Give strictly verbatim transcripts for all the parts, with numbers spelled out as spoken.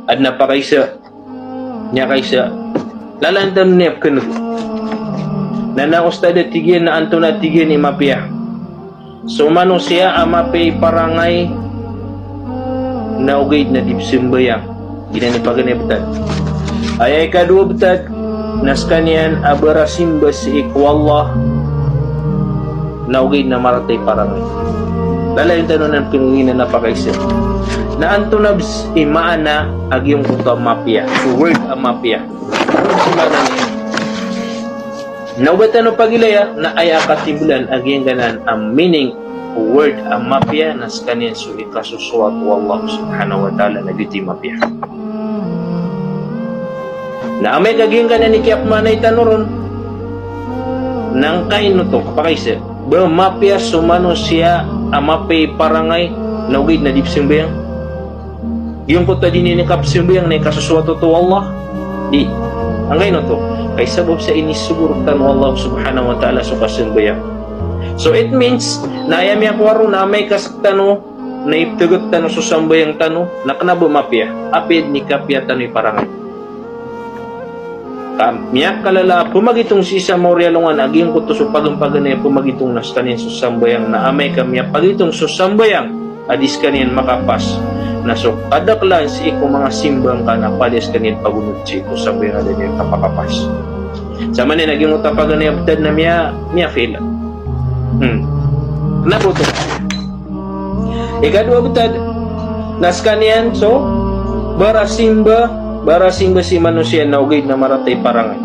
Adn a pakaisa, miyakaisa. Lalaan tano niyan pkhan'g. Na na ustad a tig iyan na antonaa tig iyan i mapiya. So manosiya a mapiya i parangay na ogaid na di pzambayang. Giyanan i paganay a btad. Aya ikadowa a btad, na skaniyan a barasimba sii ko Allah na ogaid na marata i parangay. Lalaan tano nan pkhan'g inan a pakaisa. Na antonaa bs i maana a giyangkoto a mapiya. So word a mapiya. Antonaa bs i maana niyan? Na oba tano pagilaya, na aya katimblan a giyangkanan a meaning o word a mapiya na skaniyan so ikasosoat o Allah subhanahu wa ta'ala na giyoto i mapiya. Na amay ka giyangkanan i kiyapmaanay tano ron, na angkaino oto, kapakaisa, ba mapiya so manosiya a mapiya i parangay na ogaid na di pzambayang? Giyangkoto a di niyan kapzambayang na ikasosoat oto o Allah? Di. Angkaino oto? Kay sabap sa inisogo rktano o Allah subhanahu wa ta'ala so kasambayang. So it means na aya miyakowa ron na amay ka sktano na ipthagat tano so sambayang tano na kna ba mapiya, apiya dn i kapiya tano i parangay. Ka miyakalala a pmagitong sii sa maori a alongan a giyangkoto so paganpaganay a pmagitong na skaniyan so sambayang, na amay ka miyapagitong so sambayang a di skaniyan makapas, na so kadaklan sii ko manga simba ngka na palaya skaniyan pagonot sii ko sambayang a da niyan kapakapas. Sa maana niyan a giyangkoto a paganay a btad na miya, miya-fail. Hmm. Kna ba oto? Ikadowa a btad, na skaniyan so barasimba, barasimba si manosiya na ogaid na marata i parangay.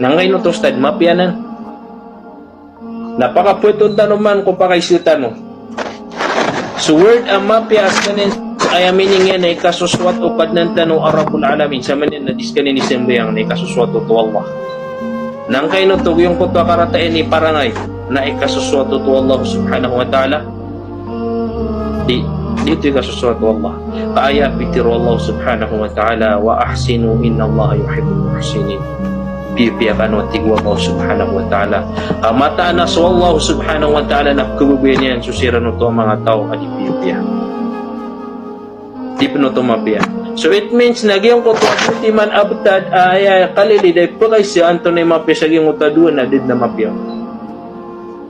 Na angkaino oto, ustad, mapiya nan? Na pakaphoton tano man ko pakaisa tano. So word a mapiya a skaniyan, aya meaning iyan na ikasosoat o Kadnan tano a Rabbul Alamin, sa maana niyan na di skaniyan i sambayang na ikasosoat oto o Allah. Na angkaino oto, giyangkoto a karata iyan i parangay na ikasosoat oto o Allah subhanahu wa ta'ala? Di, di oto ikasosoat o Allah. Ka aya pitharo o Allah subhanahu wa ta'ala, "Wa ahsinu innallaha yuhibbul muhsinin." Piyapiya kano, tig o Allah subhanahu wa ta'ala. Ka mataan a so Allah subhanahu wa ta'ala na pkhababayaan iyan so siran oto a manga taw a di piyapiya. Di pn oto mapiya. So it means na giyangkoto a dowa timan a btad a aya kalilid a ipkhaisa antonaa i mapiya sa giyangkoto a dowa na da dn a mapiya.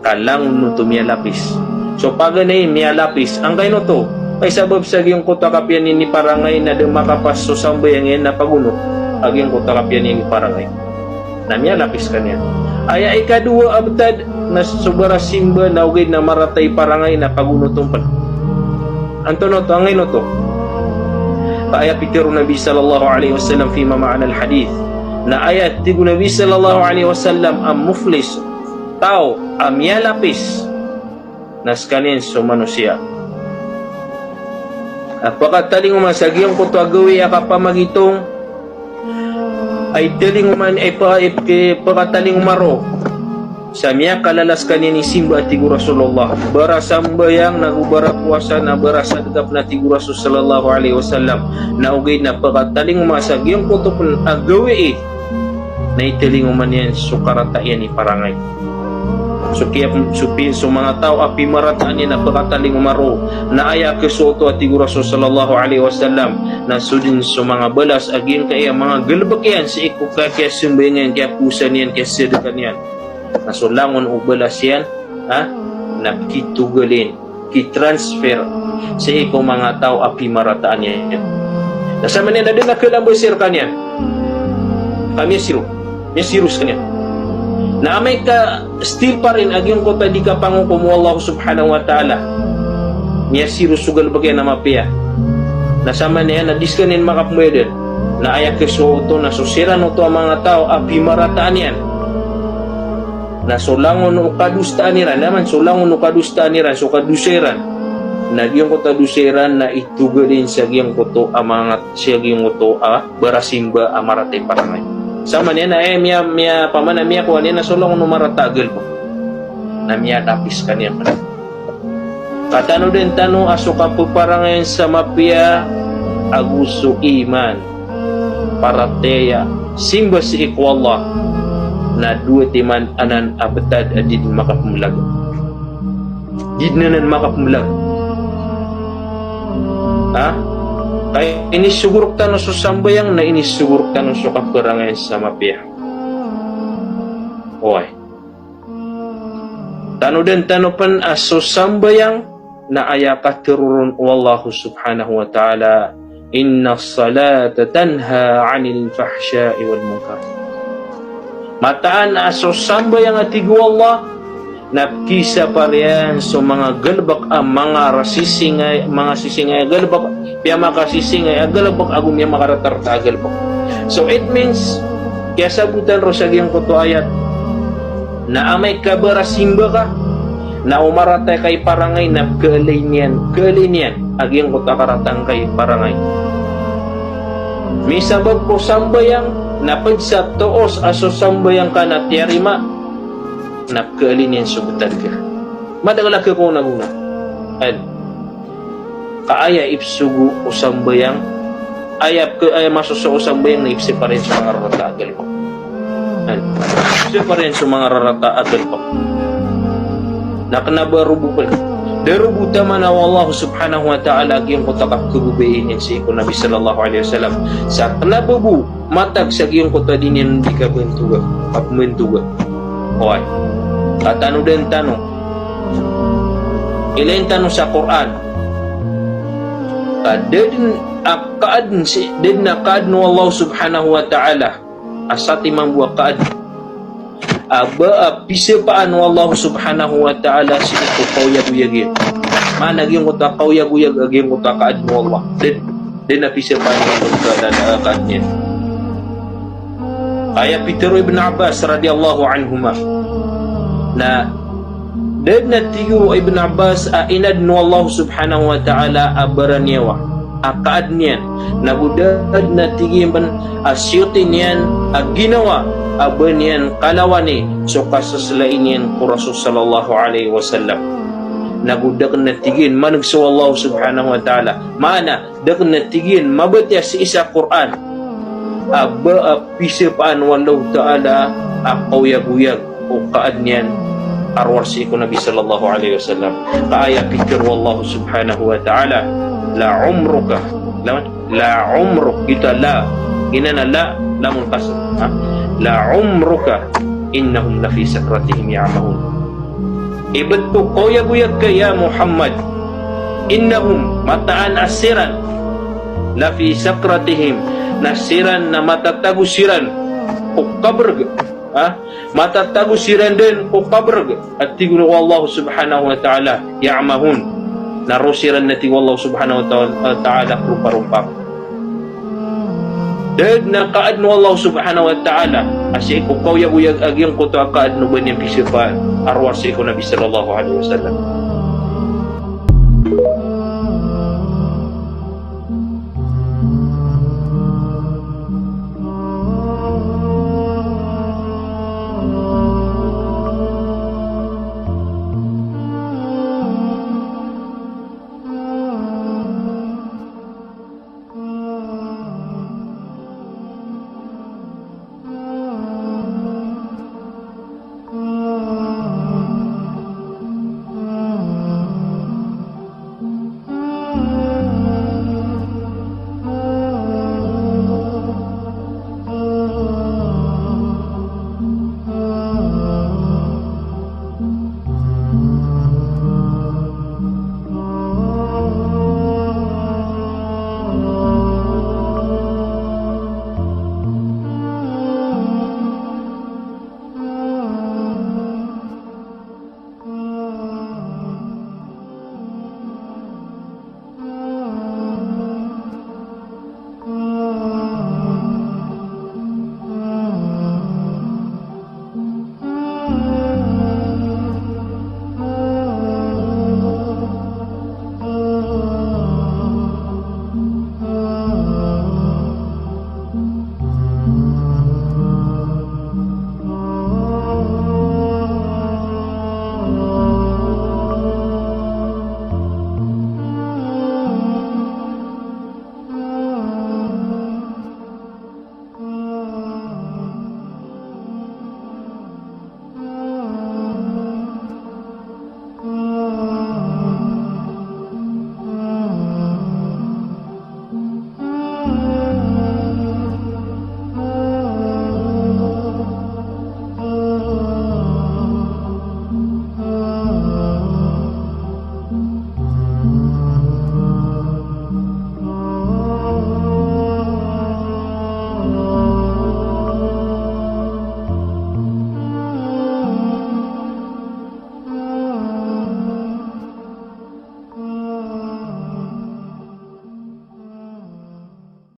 Ka langon oto miyalapis. So paganay miyalapis. Angkaino oto? Kay sabap sa giyangkoto a kapiya niyan i parangay na da makapas so sambayang iyan na pagonot a giyangkoto a kapiya niyan i parangay. Na miyalapis skaniyan. Aya ikadowa a btad na so barasimba na ogaid na marata i parangay na pagonoton pn. Antonaa oto, angkaino oto? Ka aya pitharo o Nabi sallallahu alaihi wasallam fima ma'nal hadith. Na aya tig o Nabi sallallahu alaihi wasallam a muflis, taw a miyalapis, na skaniyan so manosiya a pakatalingoma sa giyangkoto a gawii a kapamagitong, a italingoman, a ipa-, ip-, pakatalingoma ron sa miyakalala skaniyan i simba, a tig o Rasulullah, barasambayang nago barapowasa na barasadka pn, a tig o Rasul sallallahu alaihi wasallam, na ogaid na pakatalingoma sa giyangkoto pn a gawii na italingoman iyan so karata iyan i parangay. So kiya, so pi-, so manga taw a pimarataan iyan a pakatalingoma ron na aya khasowa oto, a tig o Rasul sallallahu alaihi wasallam, na so dn so manga balas a giyangkaya manga galbk iyan sii ko ka-, kiyasambayang iyan, kiyapowasa niyan, kiyasadka niyan. Na so langon o balas iyan, ha? Na kitogalin, kitransfer sii ko manga taw a pimarataan iyan. Na sa maana niyan na da dn a khalamba sii rkaniyan. Ka miyasiro. Miyasiro skaniyan. Na amay ka still pa rin a giyangkoto a di kapangokom o Allah subhanahu wa ta'ala, miyasiro so galbk iyan a mapiya. Na sa maana niyan na di skaniyan makapmbayad. Na aya khasowa oto na so siran oto a manga taw a pimarataan iyan, na so langon o kadosaan iran, na man so langon o kadosaan iran, so kadosa iran, na giyangkoto a dosa iran na itogalin sa giyangkoto a manga, sa giyangkoto a barasimba a marata i parangay. Sa maana niyan na, eh, miya, miya, pamana miyakowa niyan na so langon o marata a galbk na miyalapis skaniyan. Katanodan tano a so kapaparangayan sa mapiya ago so iman, paratiyaya, simba sii ko Allah, na dowa timan anan a btad a di dn makapmlag. Di dn anan makapmlag. Ha? Ka inisogo rktano so sambayang na inisogo rktano so kaparangayan sa mapiya. Oway. Tanodan tano pn a so sambayang na aya katharo ron o Allah subhanahu wa ta'ala, "Innas salata tanha 'anil fahsha'i wal munkar." Mataan a so sambayang a tig o Allah, na pkisapar iyan so manga galbk a manga rasisingay, manga sisingay a galbk, piyamakasisingay a galbk, ago miyamakaratarataa a galbk. So it means, kiyasabotan ron sa giyangkoto a ayat, na amay ka barasimba ka, na o marata i kay parangay na pkaalay niyan, pkaalay niyan a giyangkoto a karata angkai parangay. Misabap ko sambayang, na pd sa toos a so sambayang ka na tiyarima, na pkaalay niyan so btad ka. Madakl a khakonagonan. Aya, ka aya ipsogo o sambayang, aya pk-, aya masoso o sambayang na ipsapar iyan so manga rarata a galbk. Aya, ipsapar iyan so manga rarata a galbk. Na kna ba roo bo pn, da roo bo taman o Allah subhanahu wa ta'ala a giyangkoto a kapkhababayai niyan sii ko Nabi sallallahu alaihi wasallam. Sa kna ba bo matag sa giyangkoto a di niyan di kabantoga, kapmantoga. Oway. Ka tanodan tano. Ilayin tano sa Qur'an. Ka da dn a kaadn si, da dn a kaadn o Allah subhanahu wa ta'ala a satiman bo a kaadn a ba a pisapaan o Allah subhanahu wa ta'ala sii ko kaoyagoyag iyan. Maana giyangkoto a kaoyagoyag a giyangkoto a kaadn o Allah. Da dn, da dn a pisapaan o Allah ta'ala a kaadn iyan. Aya pitharo o Ibn Abbas radiyallahu anhuma na da dn a tig o Ibn Abbas a inadn o Allah subhanahu wa ta'ala a baraniyawa a kaadn iyan. Nago da dn a tig iyan pn a siyoti niyan a ginawa a ba niyan kalawani so kasaslai niyan ko Rasul sallallahu alaihi wasallam. Nago da kna tig iyan maneg so Allah subhanahu wa ta'ala. Maana, da kna tig iyan mabatiya sii sa Qur'an a ba a pisapaan o Allah ta'ala a kaoyagoyag o kaadn iyan a rowar sii ko Nabi sallallahu alaihi wasallam. Ka aya pitharo o Allah subhanahu wa ta'ala, "La umruka." La, la umruk. Ito a la. Giyanan a la, lamul qasr. Ha? "La umruka innahum lafi sakratihim ya'mahun." Ibt ko kaoyagoyag ka ya Muhammad. Innahum, mataan a siran, lafi sakratihim, na siran na matatago siran ko kabrg. Ha? Matatago siran dn ko kabrg. A tig o Allah subhanahu wa ta'ala, ya'mahun. Na roo siran na tig o Allah subhanahu wa ta'ala, ta'ala kropa-rompa. Da dn a kaadn o Allah subhanahu wa ta'ala a sii ko kaoyagoyag a giyangkoto a kaadn o ba niyan pisapaan a rowar sii ko Nabi sallallahu alaihi wasallam.